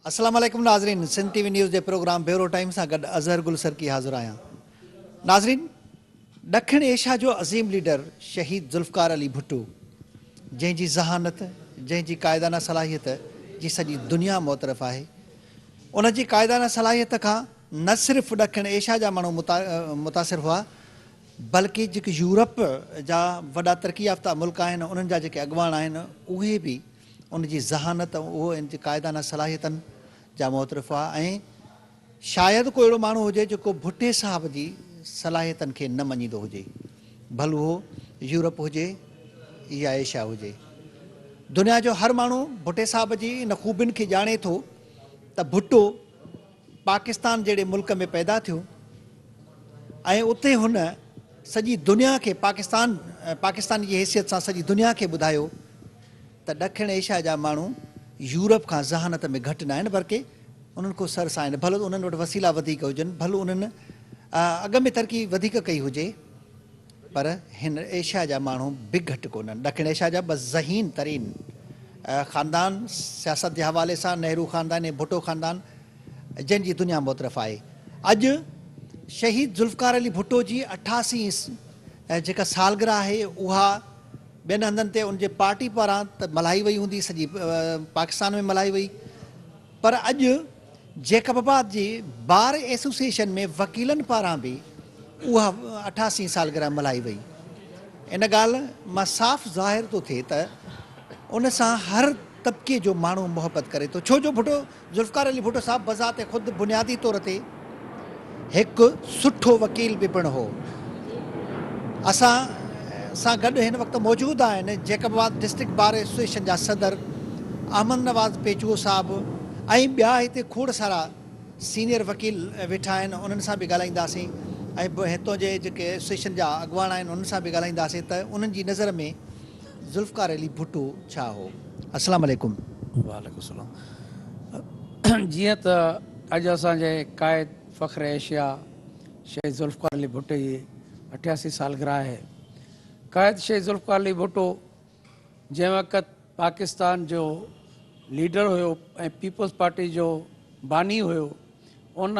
السلام عليڪم ناظرين سنڌ ٽي وي نيوز جي پروگرام بيورو ٽائيم سان گڏ اظهر گل سرڪي حاضر آهيان. ناظرين ڏکڻ ايشيا جو عظيم ليڊر شهيد ذوالفقار علي ڀٽو جنهن جي ذهانت جنهن جي قائدانه صلاحيت جي سڄي دنيا معترف آهي ان جي قائدانه صلاحيت کان نه صرف ڏکڻ ايشيا جا ماڻهو متاثر هئا بلڪه جيڪي يورپ جا وڏا ترقي يافته ملڪ آهن انهن جا جيڪي اڳواڻ آهن اهي به ان جي ذهانت ۽ اهو ان جي قائدانه صلاحيتن جا معترف هئا ۽ شايد ڪو اهڙو ماڻهو هجي جيڪو ڀٽي صاحب جي صلاحيتن کي نه مڃيندو هجي، ڀل اهو يورپ هجي يا ايشيا هجي. دنيا جو هر ماڻهو ڀٽي صاحب جي ان خوبين کي ڄاڻي ٿو ته ڀٽو پاڪستان جهڙي ملڪ ۾ پيدا ٿيو ۽ اتي هن سڄي دنيا کي پاڪستان پاڪستاني جي حيثيت سان سڄي دنيا کي ٻڌايو ته ڏکڻ ايشيا جا ماڻهو يورپ کان ذهانت ۾ گهٽ ناهن بلڪه انهن کان سرس آهن ڀل انهن وٽ وسيلا وڌيڪ هجن ڀل انهن اڳ ۾ ترقي وڌيڪ ڪئي هجي پر هن ايشيا جا ماڻهو به گهٽ ڪونهن. ڏکڻ ايشيا جا ٻه ذهين ترين خاندان سياست جي حوالي سان نهرو خاندان ۽ ڀٽو خاندان جن جي دنيا معترف آهي. اڄ شهيد ذوالفقار علي ڀٽو جي 88 جيڪا سالگرهه آهي اها ٻين هنڌن تي ان جي پارٽي پاران ته ملهائي وئي هوندي سڄي پاڪستان ۾ ملهائي وئي پر اڄ جيڪب آباد جي بار ايسوسيئيشن ۾ وڪيلن پاران به اها 88 سالگرهه ملهائي وئي. ان ڳالهه مان صاف ظاهر ٿو ٿئي ته ان سان هر طبقي جو ماڻهو محبت ڪري ٿو ڇو جو ڀٽو ذوالفقار علي ڀٽو صاحب بذات خود بنيادي طور تي هڪ سٺو وڪيل به پڻ هو. اسان سان گڏ هن وقت موجود آهن جيڪب آباد ڊسٽرڪٽ بار ايسوسيئيشن جا صدر احمد نواز پيچوهو صاحب ۽ ٻيا هتي کوڙ سارا سينيئر وڪيل ويٺا آهن انهن سان به ڳالهائينداسين ۽ هتون جي جيڪي ايسوسيئيشن جا اڳواڻ آهن انهن سان به ڳالهائينداسين ته انهن جي نظر ۾ ذوالفقار علي ڀٽو ڇا هو؟ السلام عليڪم. وعليڪم السلام جيئن ته اڄ اسان جي قائد فخر ايشيا شهيد ذوالفقار علي ڀٽي جي 88 سالگرهه آهي. قائد شهيد ذوالفقار علي ڀٽو جنهن وقت پاڪستان جو ليڊر هيو ۽ پيپلز پارٽي جو باني هيو ان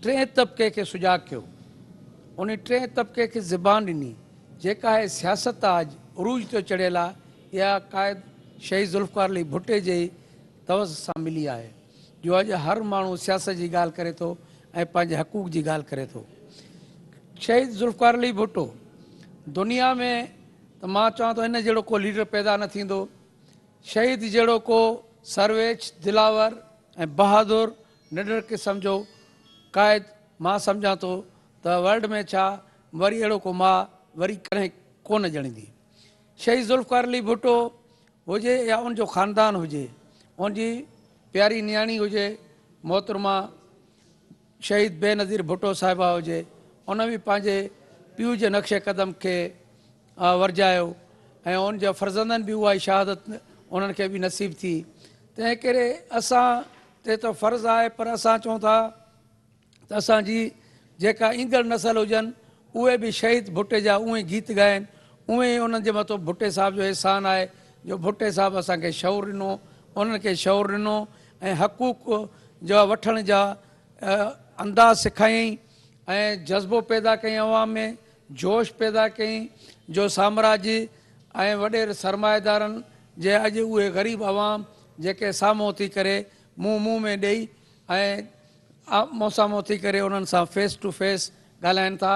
ٽئين طبقي کي سجاڳ ڪيو، ان ٽئين طبقي کي زبان ڏني، جيڪا هي سياست آ اڄ عروج تي چڙهيل آ اها قائد شهيد ذوالفقار علي ڀٽي جي توسط سان ملي آهي جو اڄ هر ماڻهو سياست جي ڳالهه ڪري ٿو ۽ پنهنجي حقوق جي ڳالهه ڪري ٿو. شهيد ذوالفقار علي ڀٽو دنيا ۾ ته مان چوان ٿو ان جهڙو ڪو ليڊر پيدا نه ٿيندو. شهيد جهڙو ڪو سرويچ، دلاور ۽ بهادر نڊر قسم جو قائد مان سمجهان ٿو ته ورلڊ ۾ ڇا وري اهڙو ڪو ماء وري ڪڏهن ڪونه ڄڻيندي. شهيد ذوالفقار علي ڀٽو هجي يا ان جو خاندان هجي، ان جي پياري نياڻي هجي محترمه شهيد بينظير ڀٽو صاحبه هجي، ان به پنهنجي پيء جي نقش قدم کي ورجايو ۽ ان جي فرزندن به اها ئي شهادت انهن کي به نصيب ٿي. تنهن ڪري اسان تي ته فرض آهي پر اسان چئون ٿا ته اسان جي جيڪا ايندڙ نسل هجن اهي به شهيد ڀٽي جا اونهي گيت ڳائن، اونهي ئي انهن جي مٿو ڀٽي صاحب جو احسان آهي جو ڀٽي صاحب اسان کي شعور ڏنو، انهن کي شعور ڏنو ۽ حقوق جا وٺڻ جا انداز سکايائين ۽ جذبو پيدا ڪيائين عوام ۾ جوش پيدا ڪيائين جو سامراجي ۽ وڏير سرمائيدارن جي اڄ اهي غريب عوام جيڪي سامهون ٿي ڪري منهن منهن ۾ ڏئي ۽ آمهون سامهون ٿي ڪري انهن سان فيس ٽو فيس ڳالهائين ٿا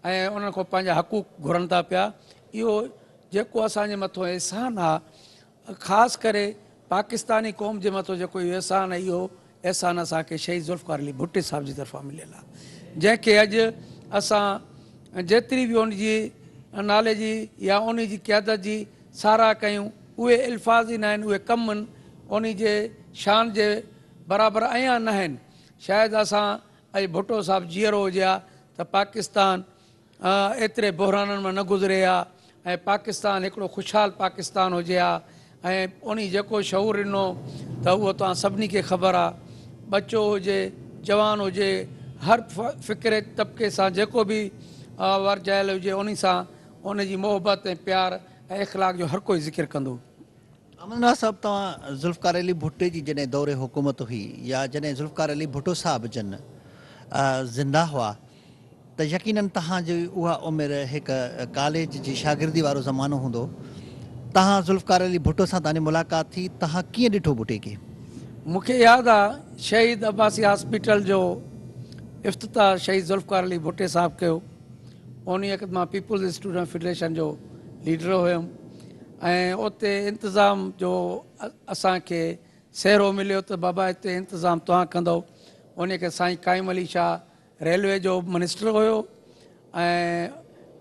۽ انهن کان پنهنجا حقوق گهرن ٿا پيا اهو جيڪو اسان جي مٿو احسان آ خاص ڪري پاڪستاني قوم جي مٿو جيڪو اهو احسان آهي اهو احسان اسان کي شهيد ذوالفقار علي ڀٽي صاحب جي طرفان مليل آ جنهن کي اڄ اسان جيتري به ان جي نالي جي يا ان جي قيادت جي ساراهه ڪيون اهي الفاظ ئي ناهن اهي ڪم ان جي شان جي برابر عيان ناهن. شايد اسان اڄ ڀٽو صاحب جيئرو هجي ها ته پاڪستان ايتري بحرانن مان نه گذري ها ۽ پاڪستان هڪڙو خوشحال پاڪستان هجي ها ۽ انهي جيڪو شعور ڏنو ته اهو توهان سڀني کي خبر آ ٻچو هجي جوان هجي هر فڪري طبقي سان جيڪو به ورجايل هجي انهي سان ان جي محبت ۽ پيار ۽ اخلاق جو هر ڪوئي ذڪر ڪندو. احمد نواز صاحب توهان ذوالفقار علي ڀٽي جي جڏهن دور حڪومت هئي يا جڏهن ذوالفقار علي ڀٽو صاحب جن زنده هئا ته يقينن توهان جي اها عمر هڪ ڪاليج جي شاگردي وارو زمانو هوندو. توهان ذوالفقار علي ڀٽو سان توهان جي ملاقات ٿي، توهان ڪيئن ڏٺو ڀٽي کي؟ مون کي ياد آ شهيد عباسي هاسپيٽل جو افتتاح شهيد ذوالفقار علي ڀٽي صاحب ڪيو. انهي وقت مان پيپلز اسٽوڊنٽ فيڊريشن جو ليڊر هيم ۽ اتي انتظام جو اسان کي سهرو مليو ته بابا اتي انتظام توهان ڪندؤ. انهي کي سائين قائم علي شاهه ريلوي جو منسٽر هيو ۽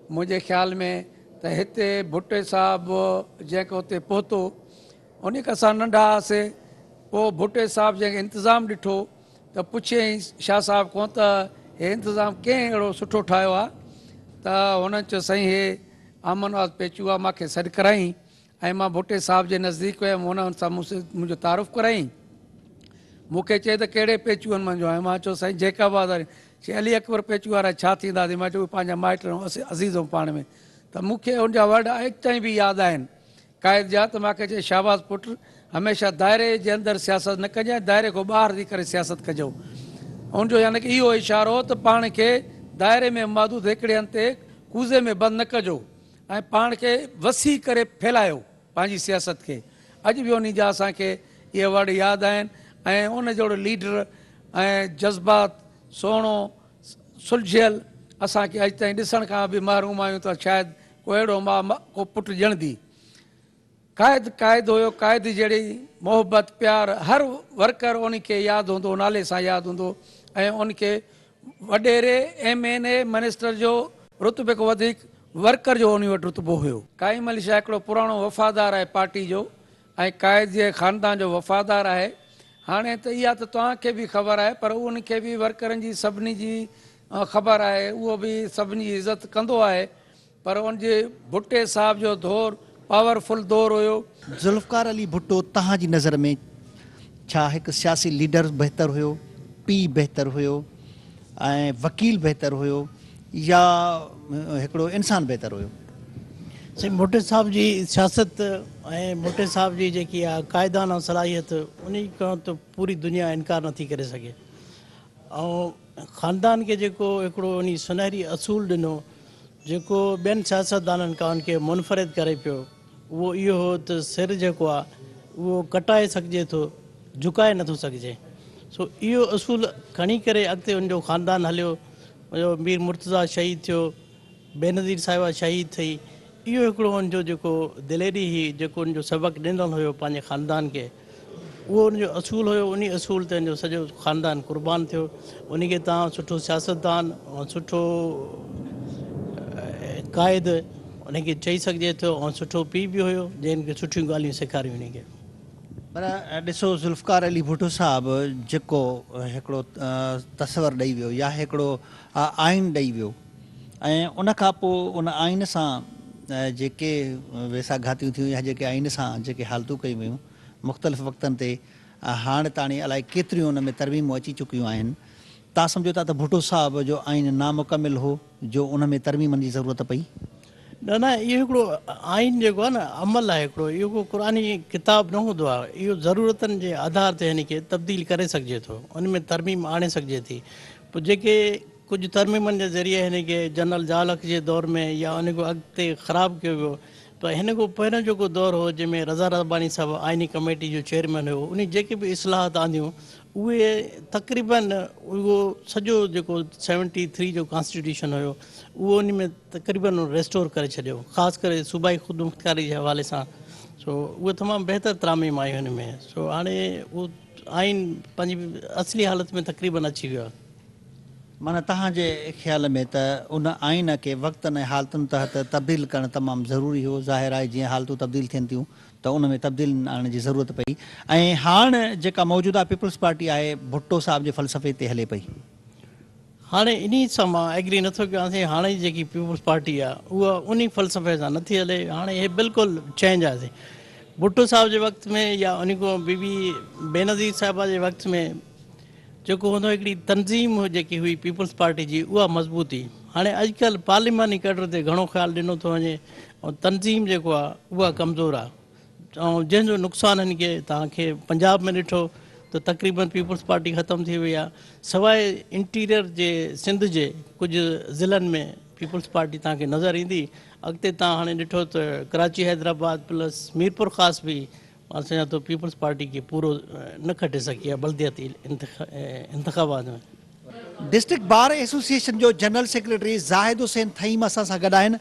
منهنجي خيال ۾ ته هتي ڀٽي صاحب جنهن کي اتي پهتو انهي کان اسان ننڍا هئاسي پوء ڀٽي صاحب جنهن کي انتظام ڏٺو ته پڇيائين شاهه صاحب کان ته هي انتظام ڪنهن اهڙو سٺو ٺاهيو آهي ته هنن چيو سائين هي احمد نواز پيچوها مان کي سڏ ڪرايائين ۽ مان ڀٽي صاحب جي نزديڪ ويم، هن سان مون سان منهنجو تعارف ڪرايائين. مون کي چئي ته ڪهڙي پيچوئن منجهو آهين؟ مان چيو سائين جيڪب آباد واري. چئي علي اڪبر پيچوئي وارا ڇا ٿينداسين؟ مان چيو اهي پنهنجا مائٽ ۽ عزيز آهيون پاڻ ۾. ته مون کي ان جا ورڊ اڄ تائين به ياد آهن قائد جا ته مان کي چئي شاباس پٽ هميشه دائري جي اندر سياست نه ڪجانء دائري کان ٻاهر ٿي ڪري سياست ڪجو. ان جو يعني ڪه اهو اشارو هو ته پاڻ کي دائري ۾ محدود هڪڙي هنڌ تي ڪوزي ۾ بند نه ڪجو. ۽ پاڻ کي وسيع ڪري ڦهلايو پنهنجي سياست کي اڄ به انهي جا اسان کي اهي ورڊ ياد آهن ۽ ان جهڙو ليڊر ۽ جذبات سهڻو سلجهيل اسان کي اڄ تائين ڏسڻ کان به محروم آهيون ته شايد ڪو اهڙو ماء ڪو پٽ ڄڻندي. قائد قائد هيو قائد جهڙي محبت پيار هر ورڪر ان کي ياد هوندو نالي سان ياد هوندو ۽ ان کي وڏيري ايم اين اي منسٽر جو رتبي کان وڌيڪ ورڪر جو ان وٽ رتبو هيو. قائم علي شاهه هڪڙو پراڻو وفادار آهي پارٽي جو ۽ قائد جي خاندان جو وفادار آهي هاڻي ته اها ته توهان کي به خبر آهي پر ان کي به ورڪرن جي سڀني جي خبر آهي اهو به سڀني جي عزت ڪندو آهي پر ان جي ڀٽي صاحب جو دور پاور فل دور هيو. ذوالفقار علي ڀٽو توهان جي نظر ۾ ڇا هڪ سياسي ليڊر بهتر هيو، پيء بهتر هيو ۽ وڪيل بهتر هيو يا هڪڙو انسان بهتر هيو؟ سائين ڀٽي صاحب جي سياست ۽ ڀٽي صاحب جي جيڪي اها قائدانه صلاحيت انهي کان ته پوري دنيا انڪار نٿي ڪري سگهي ۽ خاندان کي جيڪو هڪڙو انهي سنهري اصول ڏنو جيڪو ٻين سياستدانن کان ان کي منفرد ڪري پيو اهو اهو هو ته سر جيڪو آهي اهو ڪٽائي سگهجي ٿو جهڪائي نٿو سگهجي سو اهو اصول کڻي ڪري اڳتي ان جو خاندان هليو جو مير مرتضيٰ شهيد ٿيو بينظير صاحبه شهيد ٿي اهو هڪڙو ان جو جيڪو دليري هئي جيڪو ان جو سبق ڏنل هيو پنهنجي خاندان کي اهو ان جو اصول هيو، انهي اصول تي ان جو سڄو خاندان قربان ٿيو. انهي کي توهان سٺو سياستدان ۽ سٺو قائد انهي کي چئي سگهجي ٿو ۽ سٺو پيء به هيو جنهن کي سٺيون ڳالهيون سيکاريون انهي کي. پر ڏسو ذوالفقار علي ڀٽو صاحب جيڪو هڪڙو تصور ڏئي ويو يا هڪڙو آئين ڏئي ويو ۽ ان کان پوء ان آئين سان جيڪي ويساهه گهاتيون ٿيون يا جيڪي آئين سان جيڪي حالتون ڪيون ويون مختلف وقتن تي هاڻ تاڻي الائي ڪيتريون ان ۾ ترميمون اچي چڪيون آهن. توهان سمجهو ٿا ته ڀٽو صاحب جو آئين نامڪمل هو جو ان ۾ ترميمن جي ضرورت پئي؟ نه نه اهو هڪڙو آئين جيڪو آهي نه عمل آهي هڪڙو اهو ڪو قرآني ڪتاب نه هوندو آهي اهو ضرورتن جي آڌار تي هن کي تبديل ڪري سگهجي ٿو ان ۾ ترميم آڻي سگهجي ٿي پوء جيڪي ڪجهه ترميمن جي ذريعي هن کي جنرل ضياء الحق جي دور ۾ يا ان کان اڳتي خراب ڪيو ويو پر هن کان پهريون جيڪو دور هو جنهن ۾ رضا رباني صاحب آئيني ڪميٽي جو چيئرمين هيو انهي جيڪي به اصلاحات آنديون اهي تقريبن اهو سڄو جيڪو سيونٽي ٿري جو ڪانسٽيٽيوشن هيو اهو ان ۾ تقريبن ريسٽور ڪري ڇڏيو خاص ڪري صوبائي خودمختياري جي حوالي سان سو اهي تمام بهتر تراميم آيون هن ۾ سو هاڻي اهو آئين پنهنجي اصلي حالت ۾ تقريبن اچي ويو آهي. معنيٰ توهان جي خيال ۾ ته ان آئين کي وقتن ۽ حالتن تحت تبديل ڪرڻ تمام ضروري هو، ظاهر آهي جيئن حالتون تبديل ٿين ٿيون ته ان ۾ تبديلين آڻڻ جي ضرورت پئي ۽ هاڻ جيڪا موجوده پيپلز پارٽي آهي ڀٽو صاحب جي فلسفي تي هلي پئي. هاڻي انهي سان مان ايگري نٿو ڪيان سائين هاڻي جي جيڪي پيپلز پارٽي آهي اها انهي فلسفي سان نٿي هلي هاڻي هي بلڪل چينج آهي سائين ڀٽو صاحب جي وقت ۾ يا انهي کان بي بي بينظير صاحبه جي وقت ۾ جيڪو هوندو هڪڙي تنظيم جيڪي هئي پيپلز پارٽي جي اها مضبوط هئي هاڻي اڄڪلهه پارليماني ڪيڊر تي گهڻو خيال ڏنو ٿو وڃي ۽ تنظيم جيڪو آهي اها ڪمزور آهي ۽ جنهن جو نقصان هن کي توهان کي پنجاب ۾ ڏٺو ته تقريبن پيپلز پارٽي ختم ٿي وئي آهي سواء انٽيريئر جي سنڌ جي ڪجهه ضلعن ۾ پيپلز پارٽي توهان کي نظر ايندي. اڳتي توهان هاڻي ڏٺو ته ڪراچي حيدرآباد پلس ميرپورخاص به مان سمجهان ٿو پيپلز پارٽي کي پورو نه کٽي سگهي آهي بلدياتي انتخابات ۾. ڊسٽرڪٽ بار ايسوسيئيشن جو جنرل سيڪريٽري زاهد حسين ٿهيم اسان سان گڏ آهن.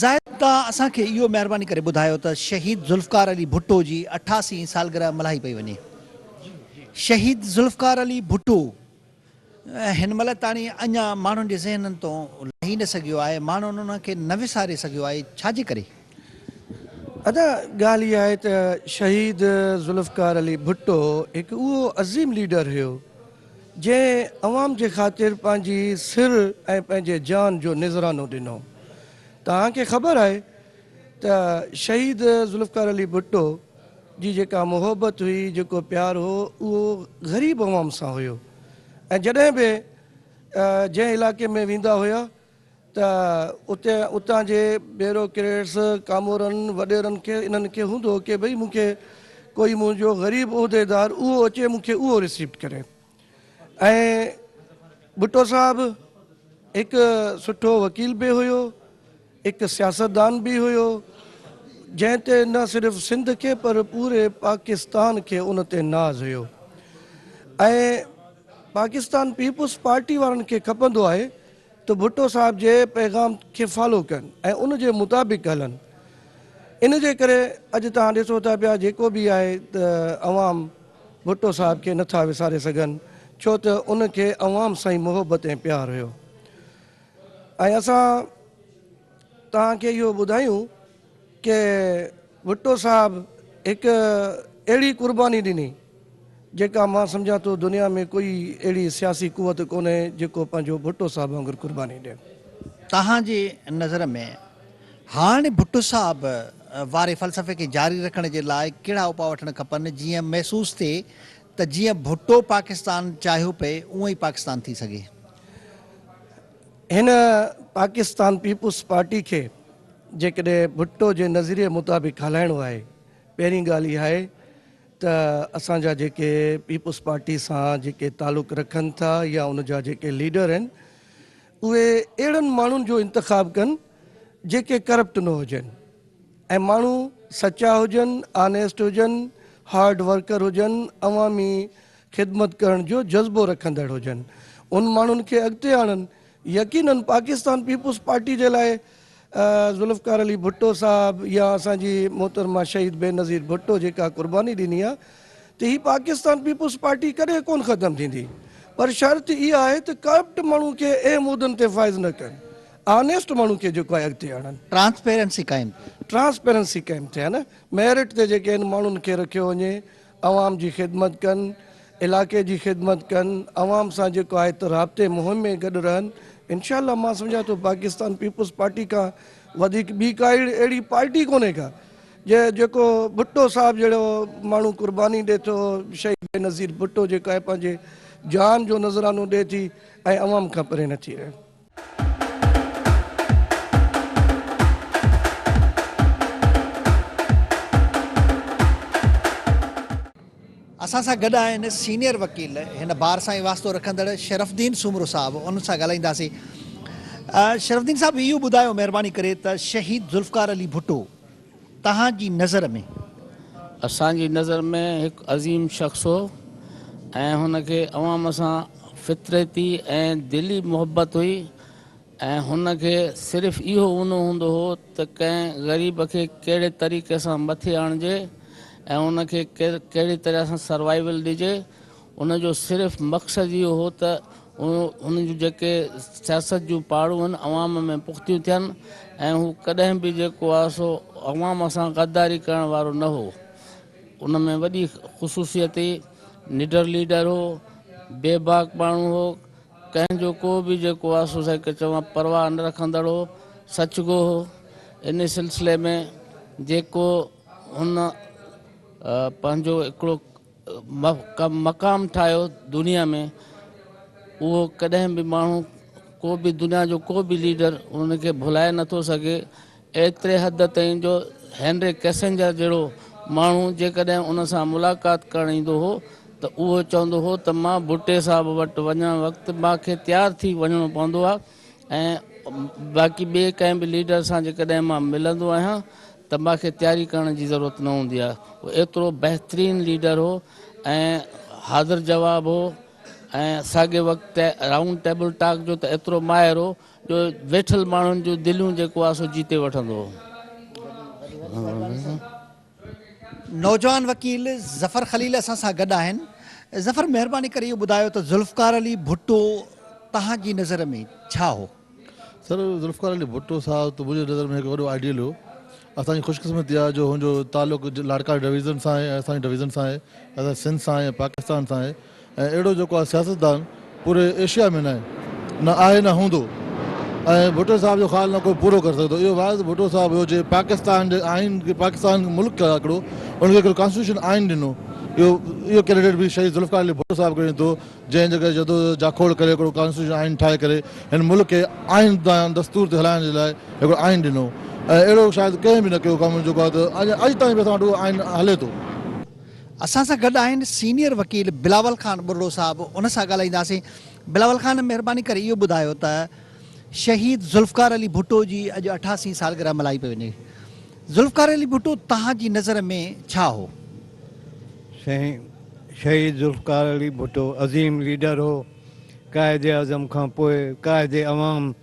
زاهد توهان اسان کي اهو مهرباني ڪري ٻڌايو ته شهيد ذوالفقار علي ڀٽو جي 88 هين سالگرهه ملهائي پئي وڃي. شهيد ذوالفقار علي ڀٽو هن مهل تاڻي اڃا ماڻهن جي ذهنن تون لهي نه سگهيو آهي، ماڻهن ان کي نه وساري سگهيو آهي، ڇا جي ڪري؟ ادا ڳالهه اها آهي ته شهيد ذوالفقار علي ڀٽو هڪ اهو عظيم ليڊر هيو جنهن عوام جي خاطر پنهنجي سر ۽ پنهنجي جان جو نذرانو ڏنو. توهان کي خبر آهي ته شهيد ذوالفقار علي ڀٽو جي جيڪا محبت هئي، جيڪو پيار هو اهو غريب عوام سان هيو ۽ جڏهن به جنهن علائقي ۾ ويندا هيا ته اتي اتان جي بيروڪريٽس، ڪامورن، وڏيرن کي انهن کي هوندو هو ڪي ڀئي مون کي ڪوئي منهنجو غريب عهديدار اهو اچي مون کي اهو رسيپٽ ڪري ۽ ڀٽو صاحب هڪ سٺو وڪيل به هيو هڪ سياستدان به هيو جنهن تي نه صرف سنڌ کي پر پوري پاڪستان کي ان تي ناز هيو ۽ پاڪستان پيپلز پارٽي وارن کي کپندو آهي ته ڀٽو صاحب جي پيغام کي فالو ڪن ۽ ان جي مطابق هلن ان جي ڪري اڄ توهان ڏسو ٿا پيا جيڪو به آهي ته عوام ڀٽو صاحب کي نٿا وساري سگهن ڇو ته ان کي عوام سان ئي محبت ۽ پيار هيو ۽ اسان توهان کي اهو ٻڌايون ڪي ڀٽو صاحب هڪ اهڙي قرباني ڏني جيڪا مان سمجهان ٿو دنيا ۾ ڪوئي اهڙي سياسي قوت ڪونهي جيڪو پنهنجو ڀٽو صاحب وانگر قرباني ڏي. توهان جي نظر ۾ هاڻ ڀٽو صاحب واري فلسفي کي جاري رکڻ جي لاء ڪهڙا اپاء وٺڻ کپن جيئن محسوس ٿئي ته جيئن ڀٽو پاڪستان چاهيو پئي اونئن ئي پاڪستان ٿي سگهي؟ هن پاڪستان پيپلز پارٽي کي جيڪڏهن ڀٽو جي نظريي مطابق هلائڻو آهي، پهرين ڳالهه اها آهي ته اسان جا جيڪي پيپلز پارٽي سان جيڪي تعلق رکن ٿا يا ان جا جيڪي ليڊر آهن اهي اهڙن ماڻهن جو انتخاب ڪن جيڪي ڪرپٽ نه هجن ۽ ماڻهو سچا هجن، آنيسٽ هجن، هارڊ ورڪر هجن، عوامي خدمت ڪرڻ جو جذبو رکندڙ هجن ان ماڻهن کي اڳتي آڻن يقينن پاڪستان پيپلز پارٽي جي لاء ذوالفقار علي ڀٽو صاحب يا اسان جي محترمه شهيد بينظير ڀٽو جيڪا قرباني ڏني آهي ته هي پاڪستان پيپلز پارٽي ڪڏهن ڪون ختم ٿيندي پر شرط اها آهي ته ڪرپٽ ماڻهو کي اهم عهدن تي فائز نه ڪن آنيسٽ ماڻهو کي جيڪو آهي اڳتي آڻن. ٽرانسپيرنسي قائم ٿئي. ٽرانسپيرنسي قائم ٿئي ها نه ميرٽ تي جيڪي آهن ماڻهن کي رکيو وڃي عوام جي خدمت ڪن، علائقي جي خدمت ڪن، عوام سان جيڪو آهي ته رابطي مهم ۾ گڏ رهن، انشاء الله مان سمجهان ٿو پاڪستان پيپلز پارٽي کان وڌيڪ ٻي ڪا اهڙي پارٽي ڪونهي ڪا جي جيڪو ڀٽو صاحب جهڙو ماڻهو قرباني ڏي ٿو، شهيد بينظير ڀٽو جيڪو آهي پنهنجي جان جو نذرانو ڏي ٿي ۽ عوام کان پري نه ٿي رهي. اسان سان گڏ آهن سينيئر وڪيل هن بار سان ئي واسطو رکندڙ شرف الدين سومرو صاحب انهن سان ڳالهائينداسين. شرف الدين صاحب اهو ٻڌايو مهرباني ڪري ته شهيد ذوالفقار علي ڀٽو توهان جي نظر ۾. اسان جي نظر ۾ هڪ عظيم شخص هو ۽ هن کي عوام سان فطرتي ۽ دلي محبت هئي ۽ هن کي صرف اهو اونو هوندو هو ته ڪنهن غريب کي ڪهڙي طريقي سان مٿي آڻجي ۽ ان کي ڪهڙي طرح سان سروائيول ڏجي ان جو صرف مقصد اهو هو ته هن جون جيڪي سياست جون پاڙون آهن عوام ۾ پختيون ٿين ۽ هو ڪڏهن به جيڪو آهي سو عوام سان غداري ڪرڻ وارو نه هو. ان ۾ وڏي خصوصيت هئي، نڊر ليڊر هو، بي باڪ ماڻهو هو، ڪنهن جو ڪو به جيڪو آهي سو سائين چوان پرواهه نه رکندڙ هو، سچ گو هو. ان سلسلي ۾ جيڪو هن پنهنجو هڪڙو مقام ٺاهيو دنيا ۾ اهو ڪڏهن به ماڻهو ڪو به دنيا جو ڪو به ليڊر ان کي ڀلائي نٿو سگهي ايتري حد تائين جو هينري ڪيسنجر جهڙو ماڻهو جيڪڏهن ان سان ملاقات ڪرڻ ايندو هو ته اهو چوندو هو ته مان ڀٽي صاحب وٽ وڃڻ وقت مان کي تيار ٿي وڃڻو پوندو آهي ۽ باقي ٻئي ڪنهن به ليڊر سان جيڪڏهن مان ملندو آهيان ته مان کي تياري ڪرڻ جي ضرورت نه هوندي آهي. هو ايترو بهترين ليڊر هو ۽ حاضر جواب هو ۽ ساڳئي وقت رائونڊ ٽيبل ٽاڪ جو ته ايترو ماهر هو جو ويٺل ماڻهن جون دليون جيڪو آهي سو جيتي وٺندو هو. نوجوان وڪيل ظفر خليل اسان سان گڏ آهن. ظفر مهرباني ڪري اهو ٻڌايو ته ذوالفقار علي ڀٽو توهان جي نظر ۾ ڇا هو؟ سر ذوالفقار علي ڀٽو صاحب ته منهنجي نظر ۾ هڪ وڏو آئيڊيل هو. اسان جي خوش قسمتي آهي جو هن جو تعلق لاڙڪاڻي ڊويزن سان آهي ۽ اسان جي ڊويزن سان آهي، اسان جي سنڌ سان آهي ۽ پاڪستان سان آهي ۽ اهڙو جيڪو آهي سياستدان پوري ايشيا ۾ ناهي، نه آهي نه هوندو ۽ ڀٽو صاحب جو خيال نه ڪو پورو ڪري سگهندو. اهو واحد ڀٽو صاحب هيو جنهن پاڪستان جي آئين کي پاڪستان ملڪ آهي هڪڙو ان کي هڪڙو ڪانسٽيٽيوشن آئين ڏنو. اهو اهو ڪريڊٽ به شهيد ذوالفقار علي ڀٽو صاحب کي وڃي ٿو. جنهن جيڪا جدوجهد جاکوڙ ڪري هڪڙو ڪانسٽيٽيوشن آئين ٺاهي ڪري هن ملڪ کي آئين دان دستور تي هلائڻ جي لاء هڪڙو آئين ڏنو ۽ اهڙو شايد ڪنهن به نه ڪيو ڪم جيڪو آهي ته اڄ تائين به اسان وٽ اهو آئين هلي ٿو. اسان سان گڏ آهن سينيئر وڪيل بلاول خان ٻرڙو صاحب ان سان ڳالهائينداسين. بلاول خان مهرباني ڪري اهو ٻڌايو ته شهيد ذوالفقار علي ڀٽو جي اڄ اٺاسين سالگرهه ملهائي پئي وڃي. ذوالفقار علي ڀٽو توهان جي نظر ۾ ڇا هو؟ سائين شهيد ذوالفقار علي ڀٽو عظيم ليڊر هو، قائد اعظم کان پوء قائد عوام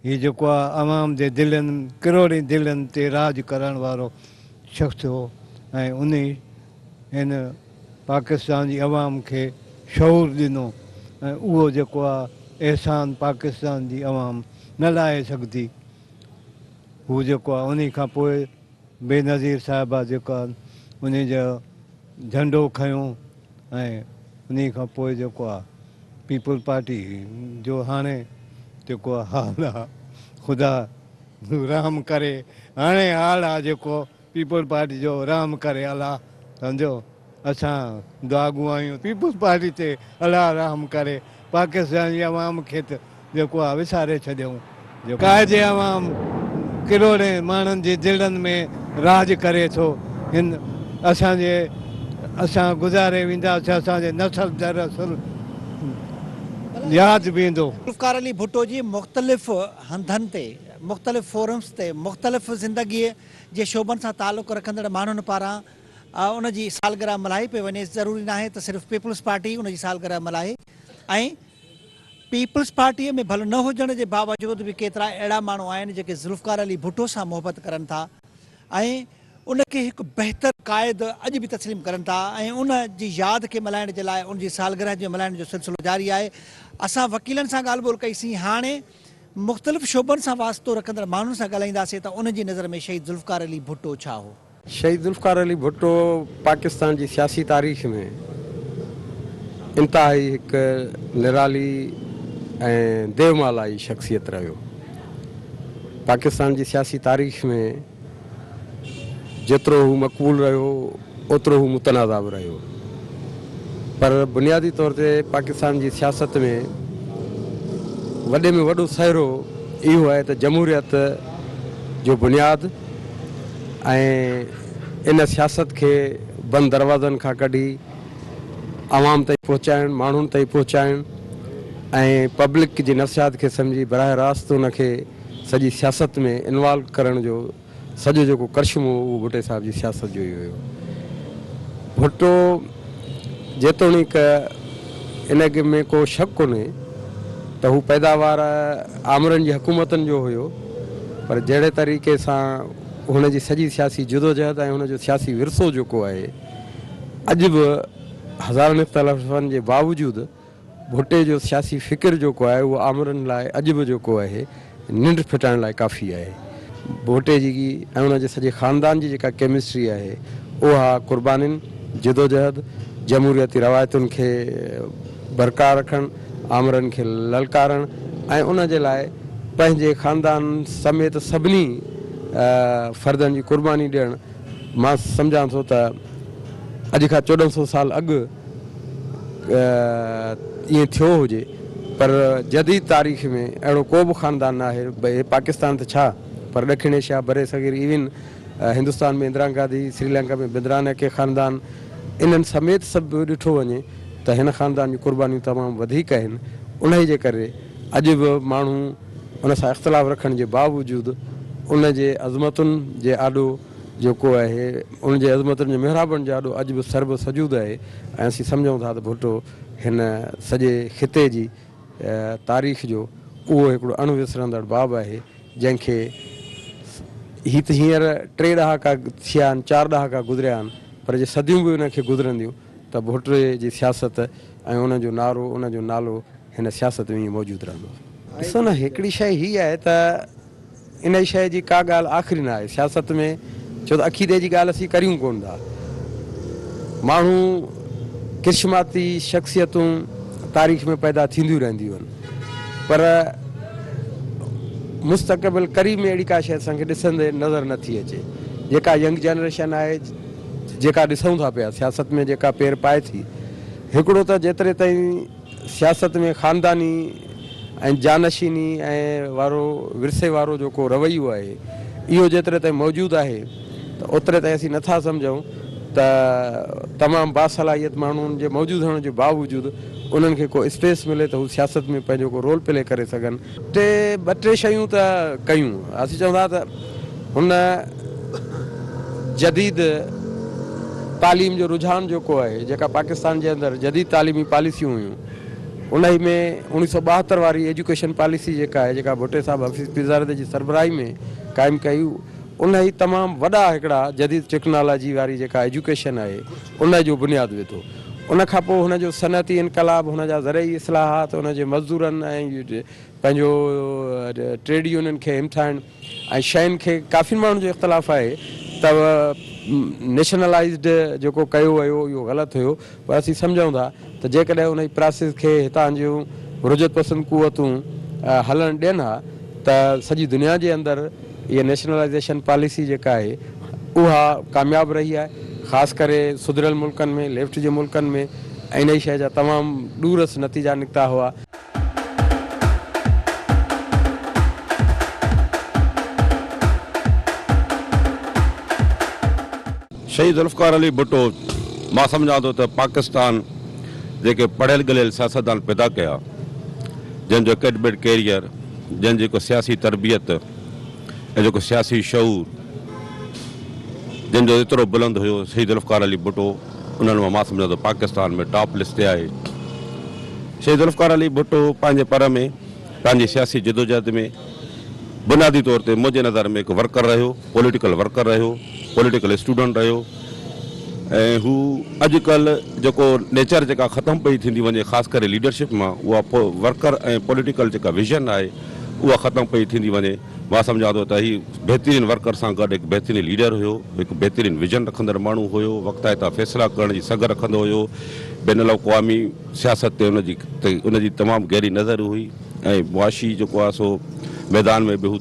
هي جيڪو آ عوام جي دلين ڪروڙين دلين تي راڄ ڪرڻ وارو شخص هو ۽ انهي هن پاڪستان جي عوام کي شعور ڏنو ۽ اهو جيڪو آ احسان پاڪستان جي عوام نه لاهي سگهندي. هو جيڪو آهي انهي کان پوء بينظير صاحبه جيڪو آهي انهي جو جهنڊو کنيو ۽ انهي کان پوء جيڪو آهي پيپلز پارٽي جو هاڻي جيڪو حال آهي خدا رحم ڪري هاڻي حال آهي جيڪو پيپلز پارٽي جو رحم ڪري الله سمجهو اسان دعاگو آهيون پيپلز پارٽي تي الله رحم ڪري پاڪستان جي عوام کي ته جيڪو آ وساري ڇڏيائون قائد عوام ڪروڙين ماڻهن جي دلن ۾ راڄ ڪري ٿو هن اسان جي اسان گذاري وينداسين اسان جي نسل در نسل ياد به ايندو. ذوالفقار علي ڀٽو جي مختلف هنڌن تي مختلف فورمز تي مختلف زندگي جي شعبن سان تعلق رکندڙ ماڻهن پاران ان جي سالگرهه ملهائي پئي وڃي، ضروري ناهي ته صرف پيپلز پارٽي ان جي سالگرهه ملهائي ۽ پيپلز پارٽيء ۾ ڀل نه هجڻ جي باوجود به ڪيترا اهڙا ماڻهو آهن جيڪي ذوالفقار علي ڀٽو سان محبت ڪرن ٿا ۽ ان کي هڪ بهتر قائد اڄ به تسليم ڪرن ٿا ۽ ان جي ياد کي ملهائڻ جي لاء ان جي سالگرهه جي ملهائڻ جو سلسلو جاري آهي. اسان وڪيلن سان ڳالهه ٻولهه ڪئي سين هاڻي مختلف شعبن سان واسطو رکندڙ ماڻهن سان ڳالهائينداسين ته انهن جي نظر ۾ شهيد ذوالفقار علي ڀٽو ڇا هو؟ شهيد ذوالفقار علي ڀٽو پاڪستان جي سياسي تاريخ ۾ انتهائي هڪ نرالي ۽ ديومالائي شخصيت رهيو. پاڪستان جي سياسي تاريخ ۾ جيترو هو مقبول رهيو اوترو هو متنازع به رهيو پر بنيادي طور تي پاڪستان جي سياست ۾ وڏي ۾ وڏو سهرو اهو آهي ته جمهوريت جو بنياد ۽ ان سياست کي بند دروازن کان ڪڍي عوام تائين پهچائڻ، ماڻهن تائين پهچائڻ ۽ پبلڪ جي نفسيات کي سمجهي براهه راست ان کي سڄي سياست ۾ انوالو ڪرڻ جو سڄو جيڪو ڪرشمو هو اهو ڀٽي صاحب جي سياست جو ئي هيو. ڀٽو جيتوڻيڪ ان ۾ ڪو شڪ ڪونهي ته هو پيداوار آمرن جي حڪومتن جو هيو پر جهڙي طريقي سان هن جي سڄي سياسي جدوجهد ۽ هن جو سياسي ورثو جيڪو آهي اڄ به هزارن اختلافن جي باوجود ڀٽي جو سياسي فڪر جيڪو آهي اهو آمرن لاء اڄ به جيڪو آهي ننڊ ڦٽائڻ لاء ڪافي آهي. ڀٽي جي ۽ ان جي سڄي خاندان جي جيڪا ڪيمسٽري آهي اها قربانين، جدوجهد، جمهوريتي روايتن کي برقرار رکڻ، آمرن کي للڪارڻ ۽ ان جي لاء پنهنجي خاندان سميت سڀني فردن جي قرباني ڏيڻ مان سمجهان ٿو ته اڄ کان 14 سو سال اڳ ائين ٿيو هجي پر جديد تاريخ ۾ اهڙو ڪو به خاندان نه آهي، هي پاڪستان ته ڇا پر ڏکڻ ايشيا، برصغير ايون هندستان ۾ اندرا گانڌي، سريلنڪا ۾ بندرانڪي خاندان، انهن سميت سڀ ڏٺو وڃي ته هن خاندان جون قربانيون تمام وڌيڪ آهن، انهي جي ڪري اڄ به ماڻهو ان سان اختلاف رکڻ جي باوجود ان جي عظمتن جي آڏو جيڪو آهي ان جي عظمتن جي محرابن جي آڏو اڄ به سربه سجود آهي ۽ اسين سمجهون ٿا ته ڀٽو هن سڄي خطي جي تاريخ جو اهو هڪڙو اڻ وسرندڙ باب آهي جنهن کي هي ته هينئر ٽي ڏهاڪا ٿيا آهن، چار ڏهاڪا گذريا آهن پر جي صديون به ان کي گذرنديون ته ڀٽي جي سياست ۽ ان جو نعرو، ان جو نالو هن سياست ۾ ائين موجود رهندو. ڏسو نه هڪڙي شيء هي آهي ته انهيء شيء جي ڪا ڳالهه آخري نه آهي سياست ۾ ڇو ته عقيدي جي ڳالهه اسين ڪريون ڪونه ٿا. ماڻهو ڪرشماتي شخصيتون تاريخ ۾ پيدا ٿينديون رهنديون آهن پر مستقبل قريب ۾ اهڙي ڪا شيء اسان کي ڏسندي نظر نه ٿي اچي. جيڪا ينگ جنريشن آهي جيڪا ڏسون ٿا پيا سياست ۾ جيڪا پير پائي ٿي هڪڙو ته جيتري تائين سياست ۾ خانداني ۽ جانشيني ۽ وارو ورثي وارو جيڪو رويو آهي اهو جيتري تائين موجود آهي ته اوتري تائين اسين نٿا سمجهون ته تمام باصلاحيت ماڻهن جي موجود هئڻ جي باوجود انهن کي ڪو اسپيس ملي ته هو سياست ۾ پنهنجو ڪو رول پلي ڪري سگهن. ٽي ٻه ٽي شيون ته ڪيون. اسين چون ٿا ته هن جديد تعليم جو رجحان جيڪو آهي، جيڪا پاڪستان جي اندر جديد تعليمي پاليسيون هيون، انهي ۾ اوڻيهه سؤ 72 واري ايجوڪيشن پاليسي جيڪا آهي، جيڪا ڀٽي صاحب حفيظ پيرزادي جي سربراهي ۾ قائم ڪئي، انهي تمام وڏا هڪڙا جديد ٽيڪنالاجي واري جيڪا ايجوڪيشن آهي، ان جو بنياد وڌو. ان کان پوء هن جو صنعتي انقلاب، هن جا زرعي اصلاحات، هن جي مزدورن ۽ پنهنجو ٽريڊ يونين کي همٿائڻ ۽ شين کي ڪافي ماڻهن جو اختلاف آهي ته نيشنلائيزڊ جيڪو ڪيو ويو اهو غلط هيو پر اسين سمجهون ٿا ته جيڪڏهن انهي پراسيس کي هتان جون رجعت پسند قوتون هلڻ ڏين ها ته سڄي دنيا جي اندر اها نيشنلائيزيشن پاليسي جيڪا آهي اها ڪامياب رهي آهي خاص ڪري سڌريل ملڪن ۾ ليفٽ جي ملڪن ۾ انهي شيء جا تمام ڏورس نتيجا نڪتا هئا. شهيد ذوالفقار علي ڀٽو مان سمجهان ٿو ته پاڪستان جيڪي پڙهيل ڳڙهيل سياستدان پيدا ڪيا جن جو اڪيڊمڪ ڪيريئر جن جي جيڪو سياسي تربيت ۽ جيڪو سياسي شعور جن جو ايترو بلند هيو شهيد ذوالفقار علي ڀٽو انهن مان مان سمجهان ٿو پاڪستان ۾ ٽاپ لسٽ تي آهي. شهيد ذوالفقار علي ڀٽو پنهنجي پر ۾ پنهنجي سياسي جدوجهد ۾ بنيادي طور تي منهنجي نظر ۾ هڪ ورڪر رهيو، پوليٽيڪل ورڪر رهيو، پوليٽيڪل اسٽوڊنٽ رهيو ۽ هو اڄ ڪلهه جيڪو نيچر جيڪا ختم پئي ٿيندي وڃي خاص ڪري ليڊرشپ مان اها ورڪر ۽ پوليٽيڪل جيڪا ويزن آهي اها ختم پئي ٿيندي وڃي. مان سمجهان ٿو ته هي بهترين ورڪر سان گڏ هڪ بهترين ليڊر هيو، هڪ بهترين ويزن رکندڙ ماڻهو هيو، وقتائتا فيصلا ڪرڻ جي سگهه رکندو هيو، بين الاقوامي سياست تي ان جي ان جي تمام گهري نظر هئي ۽ معاشي جيڪو آهي سو ميدان ۾ به هو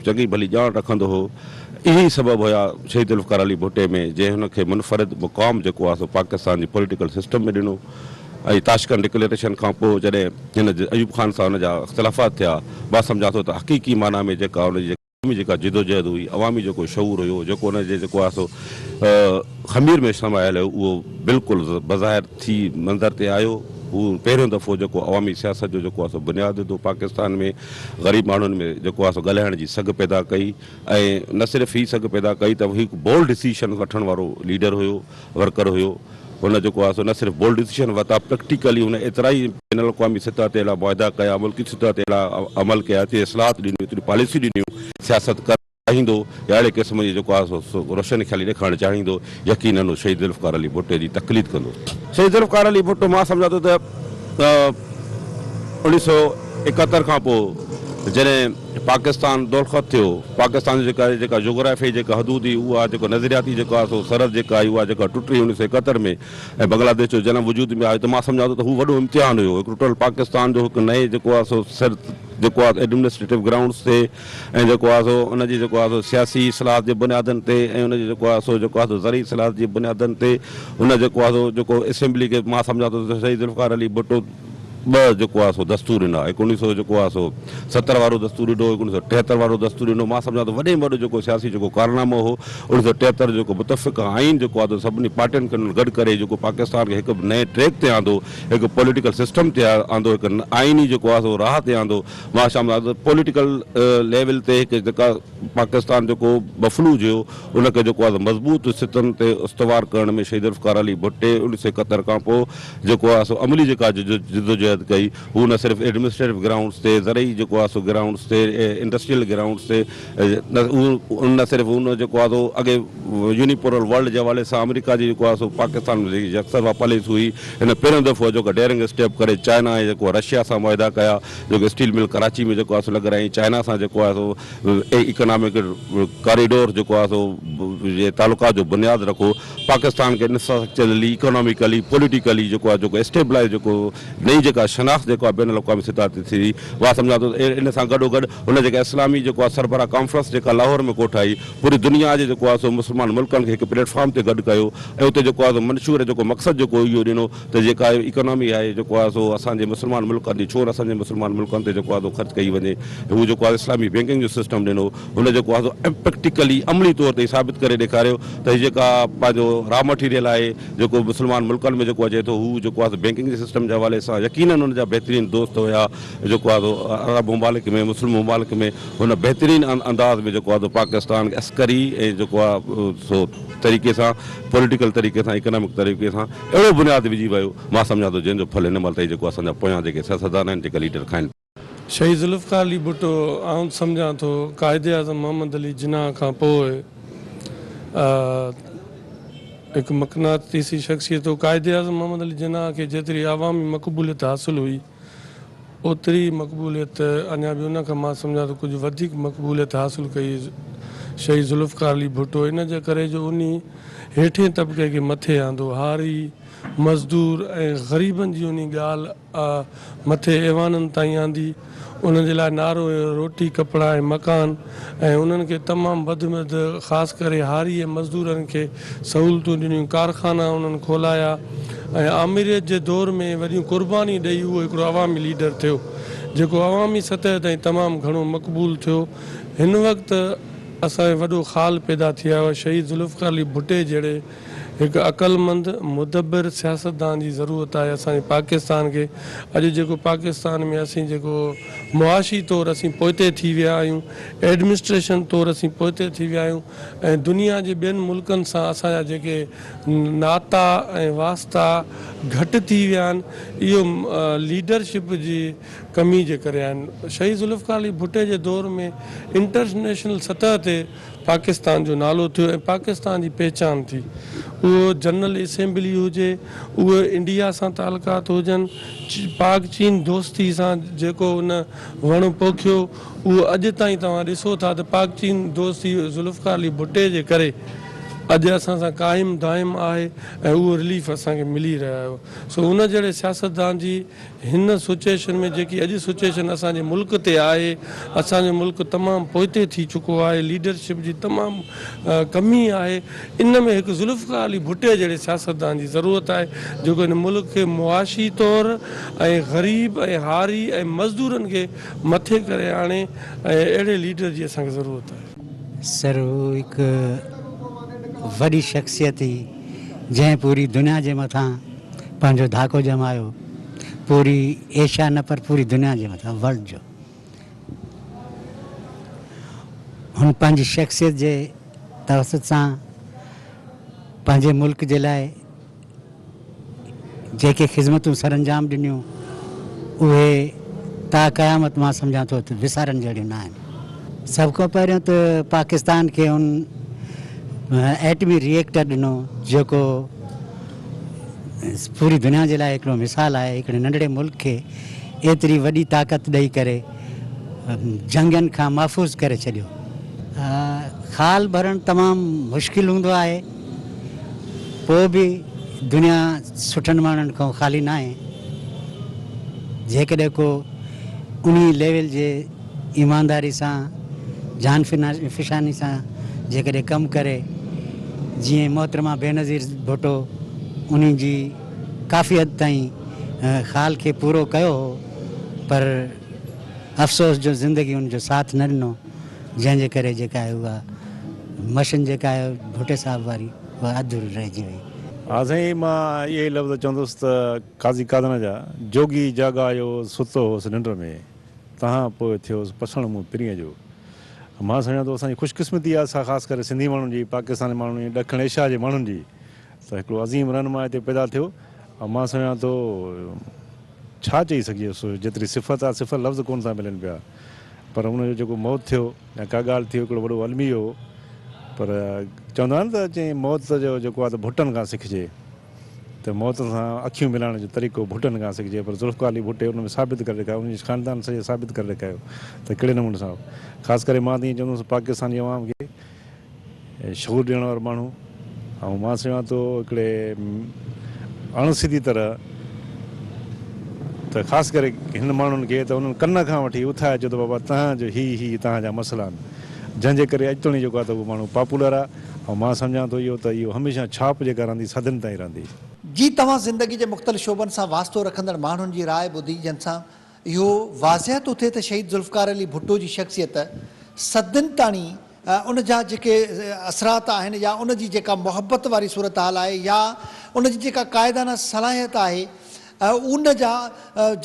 چڱي ڀلي ڄاڻ رکندو هو. اهي ئي سبب هيا شهيد ذوالفقار علي ڀٽي ۾ جنهن هن کي منفرد مقام جيڪو آهي سو پاڪستان جي پوليٽيڪل سسٽم ۾ ڏنو. ۽ تاشقند ڊڪليريشن کان پوء جڏهن هن ايوب خان سان هن جا اختلافات ٿيا، مان سمجهان ٿو ته حقيقي معنيٰ ۾ جيڪا ان جي عوامي جيڪا جدوجهد هئي، عوامي جيڪو شعور هيو، جيڪو ان جي جيڪو آهي سو خمير ۾ سمايل هيو، اهو بلڪل بظاهر ٿي منظر تي آيو. هو پهريون دفعو جيڪو عوامي سياست جو جيڪو آهي سو بنياد وڌو، پاڪستان ۾ غريب ماڻهن ۾ جيڪو آهي سو ڳالهائڻ جي سگهه پيدا ڪئي ۽ نه صرف هي سگهه پيدا ڪئي ته هي هڪ بولڊ ڊسيشن وٺڻ وارو ليڊر هيو، ورڪر هيو. هن جيڪو آهي سو نه صرف بولڊ ڊسيشن ورتا پريڪٽيڪلي هن ايترا ئي بين الاقوامي سطح تي اهڙا معاهدا ڪيا ملڪي سطح تي اهڙا عمل ڪيا ايتريون اصلاحات ڏنيون ايتريون پاليسيون ڏنيون سياست ڪرڻ چاهيندو يا اهڙي قسم جي جيڪو آهي سو روشن خيالي ڏيکارڻ چاهيندو يقينن هو شهيد ذوالفقار علي ڀٽي جي تقليد ڪندو. شهيد ذوالفقار علي ڀٽو مان سمجهان ٿو ته 1971 کان پوء جڏهن پاڪستان دولخت ٿيو، پاڪستان جي جيڪا جيڪا جغرافيائي جيڪا حدود هئي اها جيڪو نظرياتي جيڪو آهي سو سرحد جيڪا آئي اها جيڪا ٽٽي 1971 ۾ ۽ بنگلاديش جو جنم وجود ۾ آيو ته مان سمجهان ٿو ته هو وڏو امتحان هيو هڪ ٽٽل پاڪستان جو هڪ نئين جيڪو آهي سو سر جيڪو آهي ايڊمنسٽريٽو گرائونڊس تي ۽ جيڪو آهي سو ان جي جيڪو آهي سو سياسي اصلاحات جي بنيادن تي ۽ ان جي جيڪو آهي سو جيڪو آهي سو زرعي اصلاحات جي بنيادن تي ان جيڪو آهي سو جيڪو اسيمبلي کي مان سمجهان ٿو ته شهيد ذوالفقار علي ڀٽو ٻه جيڪو آهي سو دستور ڏنا، هڪ اڻويهه سو جيڪو آهي سو 70 وارو دستور ڏنو، هڪ 1973 وارو دستور ڏنو. مان سمجهان ٿو وڏي ۾ وڏو جيڪو سياسي جيڪو ڪارنامو هو 1973 جو جيڪو متفقه آئين جيڪو آهي سڀني پارٽين کي انهن گڏ ڪري جيڪو پاڪستان کي هڪ نئين ٽريڪ تي آندو، هڪ پوليٽيڪل سسٽم تي آندو، هڪ آئيني جيڪو آهي سو راهه تي آندو. مان سمجهان ٿو پوليٽيڪل ليول تي هڪ جيڪا پاڪستان جيڪو مفلوج هيو ان کي جيڪو آهي مضبوط سطحن تي استوار ڪرڻ ۾ شهيد ذوالفقار علي ڀٽي 1971 کان پوء جيڪو آهي سو عملي جيڪا جدوجهد ڪئي، هو نه صرف ايڊمنسٽريٽو گرائونڊز تي، زرعي جيڪو آهي سو گرائونڊز تي، انڊسٽريل گرائونڊز تي، نه صرف هن جيڪو آهي سو اڳي يونيپولر ورلڊ جي حوالي سان آمريڪا جي جيڪو آهي سو پاڪستان ۾ جيڪي يڪطرفا پاليسي هئي، هن پهريون دفعو جيڪو ڊيرنگ اسٽيپ ڪري چائنا ۽ جيڪو رشيا سان معاهدا ڪيا، جيڪو اسٽيل مل ڪراچي ۾ جيڪو آهي سو لڳرايائين، چائنا سان جيڪو آهي سو اڪنامڪ ڪاريڊور جيڪو آهي سو جي تعلقات جو بنياد رکو. پاڪستان کي انفراسٽرڪچرلي، اڪاناميڪلي، پوليٽيڪلي جيڪو آهي جيڪو اسٽيبلائيز جيڪو نئين جيڪا شناخت جيڪو آهي بين الاقوامي سطح تي ٿي اها سمجهان ٿو ته ان سان گڏو گڏ هن جيڪا اسلامي جيڪو آهي سربراهه ڪانفرنس جيڪا لاهور ۾ ڪوٺائي پوري دنيا جي جيڪو آهي سو مسلمان ملڪن کي هڪ پليٽ فارم تي گڏ ڪيو ۽ اتي جيڪو آهي سو منشور جيڪو مقصد جيڪو اهو ڏنو ته جيڪا اڪانامي آهي جيڪو آهي سو اسان جي مسلمان ملڪن جي ڇو نه اسان جي مسلمان ملڪن تي جيڪو آهي سو خرچ ڪئي وڃي هو جيڪو آهي اسلامي بينڪنگ جو سسٽم ڏنو. هن جيڪو آهي سو پريڪٽيڪلي عملي طور تي ثابت ڪري ڏيکاريو ته هي جيڪا پنهنجو را مٽيريل آهي جيڪو مسلمان ملڪن ۾ جيڪو اچي ٿو هو جيڪو آهي سو بينڪنگ جي سسٽم جي حوالي سان يقينن ان جا بهترين دوست هيا جيڪو آهي سو عرب ممالڪ ۾ مسلم ممالڪ ۾ هن بهترين انداز ۾ جيڪو آهي سو پاڪستان کي عسڪري ۽ جيڪو آهي سو طريقي سان پوليٽيڪل طريقي سان اڪنامڪ طريقي سان اهڙو بنياد وجهي ويو مان سمجهان ٿو جنهن جو ڦل هن مهل تائين جيڪو اسان جا پويان جيڪي سياستدان آهن جيڪا ليڊر کائن شهيد ذوالفقار علي ڀٽو آئون سمجهان ٿو قائد اعظم محمد علي جناح کان پوء هڪ مقناطيسي شخصيت هو. قائد اعظم محمد علي جناح کي جيتري عوامي مقبوليت حاصل هئي اوتري مقبوليت اڃا به ان کان مان سمجهان ٿو ڪجهه وڌيڪ مقبوليت حاصل ڪئي شهيد ذوالفقار علي ڀٽو ان جي ڪري جو انهي هيٺين طبقي کي مٿي آندو هاري، مزدور ۽ غريبن جي انهي ڳالهه مٿي ايوانن تائين آندي، انهن جي لاء نعرو هيو روٽي، ڪپڙا ۽ مڪان ۽ انهن کي تمام وڌ ۾ وڌ خاص ڪري هاري ۽ مزدورن کي سهولتون ڏنيون، ڪارخانا انهن کولايا ۽ آمريت جي دور ۾ وڏيون قرباني ڏئي اهو هڪڙو عوامي ليڊر ٿيو، جيڪو عوامي سطح تائين تمام گهڻو مقبول ٿيو. هن وقت اسان ۾ وڏو خال پيدا ٿي آيو آهي، شهيد ذوالفقار علي ڀٽي جهڙي هڪ عقلمند، مدبر سياستدان جي ضرورت آهي اسان جي پاڪستان کي. اڄ جيڪو پاڪستان ۾ اسين جيڪو معاشي طور اسين پوئتي ٿي ويا آهيون، ايڊمنسٽريشن طور اسين پوئتي ٿي ويا آهيون ۽ دنيا جي ٻين ملڪن سان اسان جا جيڪي ناتا ۽ واسطا گهٽ ٿي ويا آهن اهو ليڊرشپ جي ڪمي جي ڪري آهن. شهيد ذوالفقار علي ڀٽي جي دور ۾ انٽرنيشنل سطح تي پاڪستان جو نالو ٿيو ۽ پاڪستان جي پهچان ٿي. اهو جنرل اسيمبلي هجي، اهو انڊيا سان تعلقات هجن، پاڪ چين دوستي سان جيڪو ان وڻ پوکيو اهو اڄ تائين توهان ڏسو ٿا ته پاڪ چين دوستي ذوالفقار علي ڀٽي جي ڪري اڄ اسان سان قائم دائم آهي ۽ اهو رليف اسان کي ملي رهيو آهي. سو ان جهڙي سياستدان جي هن سچوئيشن ۾ جيڪي اڄ سچوئيشن اسان جي ملڪ تي آهي، اسان جو ملڪ تمام پوئتي ٿي چڪو آهي، ليڊرشپ جي تمام ڪمي آهي، ان ۾ هڪ ذوالفقار علي ڀٽي جهڙي سياستدان جي ضرورت آهي، جيڪو هن ملڪ کي معاشي طور ۽ غريب ۽ هاري ۽ مزدورن کي مٿي ڪري آڻي ۽ اهڙي ليڊر جي اسان کي ضرورت آهي. سر هو هڪ وڏي شخصيت هئي جنهن پوري دنيا جي مٿان پنهنجو ڌاڪو ڄمايو پوري ايشيا نه پر پوري دنيا جي مٿان ورلڊ جو هن پنهنجي شخصيت جي توسط سان پنهنجي ملڪ جي لاء جيڪي خدمتون سرانجام ڏنيون اهي تا قيامت مان سمجهان ٿو ته وسارڻ جهڙيون نه آهن. سڀ کان پهريون ته پاڪستان کي هن ايٽمي ريئيڪٽر ڏنو جيڪو پوري دنيا جي لاء هڪڙو مثال آهي هڪڙي ننڍڙي ملڪ کي ايتري وڏي طاقت ڏئي ڪري جنگين کان محفوظ ڪري ڇڏيو. خال ڀرڻ تمام مشڪل هوندو آهي پوء به دنيا سٺن ماڻهن کان خالي ناهي جيڪڏهن ڪو انهي ليول جي ايمانداري سان جان فشاني سان جيڪڏهن ڪم ڪري جيئن محترمه بينظير ڀٽو انهي جي ڪافي حد تائين خال کي پورو ڪيو هو پر افسوس جو زندگي ان جو ساٿ نه ڏنو جنهن جي ڪري جيڪا آهي اها مشن جيڪا آهي ڀٽي صاحب واري اها اڌوري رهجي وئي. ها سائين مان اهي ئي لفظ چوندس ته قاضي قادن جا، جوڳي جاڳايو ستو هوس ننڊ ۾، تهان پوء ٿيوس پسڻ مون پرينء جو. مان سمجهان ٿو اسان جي خوش قسمتي آهي اسان خاص ڪري سنڌي ماڻهن جي، پاڪستاني ماڻهن جي، ڏکڻ ايشيا جي ماڻهن جي ته هڪڙو عظيم رهنما هتي پيدا ٿيو ۽ مان سمجهان ٿو ڇا چئي سگهجي سو جيتري صفت آهي صفت لفظ ڪونه ٿا ملن پيا پر ان جو جيڪو موت ٿيو يا ڪا ڳالهه ٿي هڪڙو وڏو الميو هو پر چوندا آهن ته چئين موت جو جيڪو آهي ته ڀٽن کان سکجي ته موت سان اکيون ملائڻ جو طريقو ڀٽن کان سکجي پر ذوالفقار علي ڀٽي ان ۾ ثابت ڪري ڏيکاريو ان جي خاندان سڄي ثابت ڪري ڏيکاريو ته ڪهڙي نموني سان خاص ڪري مان ته ائين چوندس پاڪستان جي عوام کي شعور ڏيڻ وارو ماڻهو ۽ مان سمجهان ٿو هڪڙي اڻ سڌي طرح ته خاص ڪري هن ماڻهن کي ته انهن ڪن کان وٺي اٿائي چيو ته بابا تهان جو هي هي تهان جا مسئلا آهن جنهن جي ڪري اڄ توڻي جيڪو آهي ته اهو ماڻهو پاپولر آهي ۽ مان سمجهان ٿو اهو ته اهو هميشه ڇاپ جيڪا رهندي صدين تائين رهندي. جي توهان زندگي جي مختلف شعبن سان واسطو رکندڙ ماڻهن جي راء ٻڌي جن سان اهو واضح ٿو ٿئي ته شهيد ذوالفقار علي ڀٽو جي شخصيت صدين تاڻي ان جا جيڪي اثرات آهن يا ان جي جيڪا محبت واري صورتحال آهي يا ان جي جيڪا قائدانه صلاحيت آهي ان جا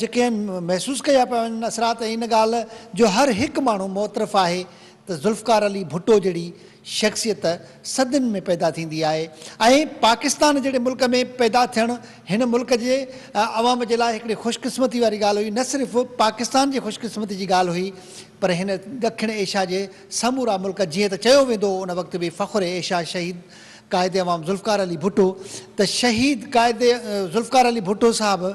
جيڪي آهن محسوس ڪيا پيا وڃن اثرات ۽ ان ڳالهه جو هر هڪ ماڻهو معترف آهي ته ذوالفقار علي ڀٽو جهڙي شخصيت صدين ۾ پيدا ٿيندي آهي ۽ پاڪستان جهڙي ملڪ ۾ پيدا ٿيڻ هن ملڪ جي عوام جي لاء هڪڙي خوشقسمتي واري ڳالهه هئي نه صرف پاڪستان جي خوشقسمتي جي ڳالهه هئي پر هن ڏکڻ ايشيا جي سمورا ملڪ جيئن ته چيو ويندو هو ان وقت به فخر ايشيا شهيد قائد عوام ذوالفقار علي ڀٽو ته شهيد قائد ذوالفقار علي ڀٽو صاحب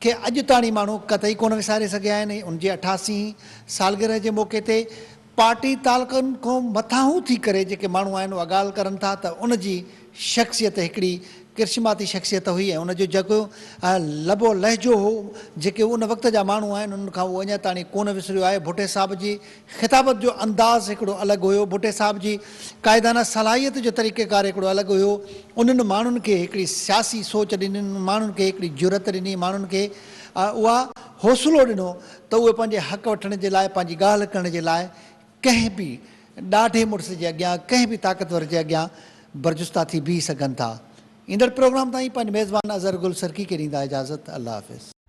کي اڄ تاڻي ماڻهو قطعي ڪونه وساري سگهيا آهن ۽ ان جي 88 هين سالگرهه جي موقعي تي پارٽي تعلقن کان مٿانهون ٿي ڪري جيڪي ماڻهو آهن اها ڳالهه ڪرن ٿا ته ان جي شخصيت هڪڙي ڪرشماتي شخصيت هئي ۽ ان جو جيڪو لب و لهجو هو جيڪي ان وقت جا ماڻهو آهن انهن کان اهو اڃا تاڻي ڪونه وسريو آهي ڀٽي صاحب جي خطابت جو انداز هڪڙو الڳ هيو ڀٽي صاحب جي قائدانه صلاحيت جو طريقيڪار هڪڙو الڳ هيو انهن ماڻهن کي هڪڙي سياسي سوچ ڏني انهن ماڻهن کي هڪڙي جرئت ڏني ماڻهن کي اها حوصلو ڏنو ته اهي پنهنجي حق وٺڻ جي لاء، پنهنجي ڳالهه ڪرڻ جي لاء ڪنهن به ڏاڍي مڙس جي اڳيان، ڪنهن به طاقتور جي اڳيان برجستا ٿي بيهي سگهن ٿا. ايندڙ پروگرام تائين پنهنجي ميزبان اظهر گل سرڪي کي ڏيندا اجازت. الله حافظ.